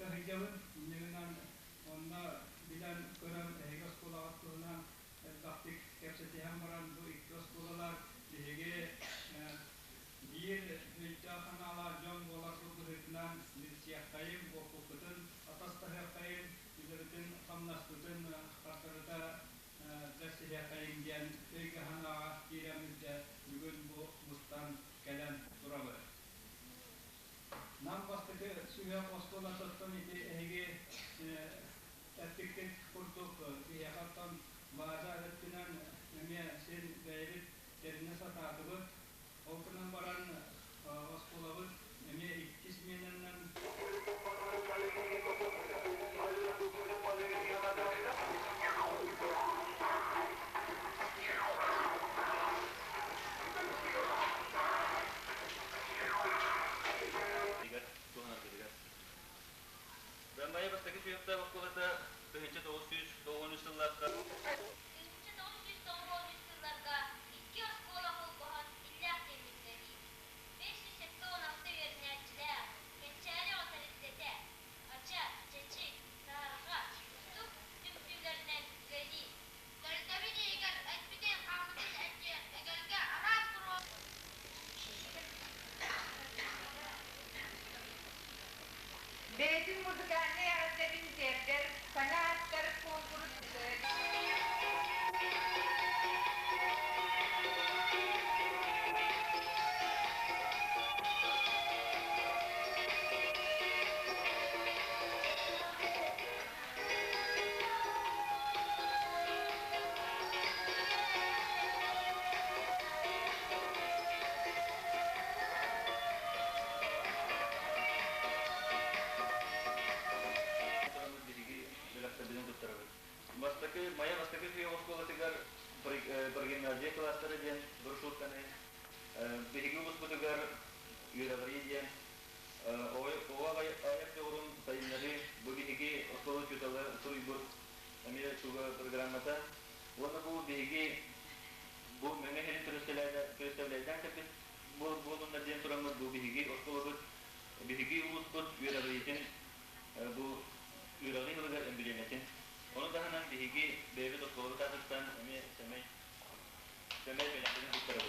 Кытта сылдьабын. Инньэ гынан онно билэн-көрөн эһиги оскуолаҕыт туһунан элбэхтик кэпсэтиһэн баран бу икки оскуолалар биһиги биир өйдөөх-санаалаах дьон буоларбыт быһыытынан билсиэххэйиҥ, уоппуппутун атастаһыаххайыҥ, үлэбитин-хамнаспытын хардарыта бэрсиһиэххэйиҥ диэн өйгө-санааҕа киирэммит дьэ бүгүн бу мустан кэлэн турабыт. Нам бастакы сүһүөх оскуолатыттан ити эһиги эппиккит курдук биһиэхэ оттон бааза өттүнэн эмиэ син бэйэбит тэринэ сатаатыбыт. Ол гынан баран оскуолабыт эмиэ икки сменаннан Туһанаргытыгар. Бамбайа бастакы сүһүөхтээх оскуолата 1993 сыллаахха 1993 сылларга икки оскуола холбоһон иллээх диэммиттэрии. 576 үөрэнээччилээх, Кэнчээри оҕо тэрилтэтэ, Ача, Чэчик, Саһарҕа, Кустук түмсүүлэринэн үлэлиир. Тэрилтэбит иһигэр эппитин-хааммытын эргийэр эгэлгэ араас туруор Бэйэтин музыкальнай эҕэрдэтин тиэрдэр саҥа ааттар куонкурус Биһиги бөлөхтөрбүтүн туттарабыт. Бастакы Майа бастакы сүһүөх оскуолатыгар прогимназия кылаастара диэн брошюрканы биһиги улууспутугар үөрэҕирии диэн оҕо айар дьоҕурун сайыннарыы бу биһиги оскуола учуутала суруйбут эмиэ туга программата уонна бу биһиги бу Мэҥэ сирин төрүстэлээдээн кэлбит буоллуннар диэн тураммыт бу биһиги оскуолабыт биһиги улууспут үөрэҕириитин бу үөрэҕирии сылыгар эмблемэтин ону таһынан биһиги бэйэбит оскуолабыт аатыттан эмиэ сэмэй сэмэй бэлэхпитин туттарабыт.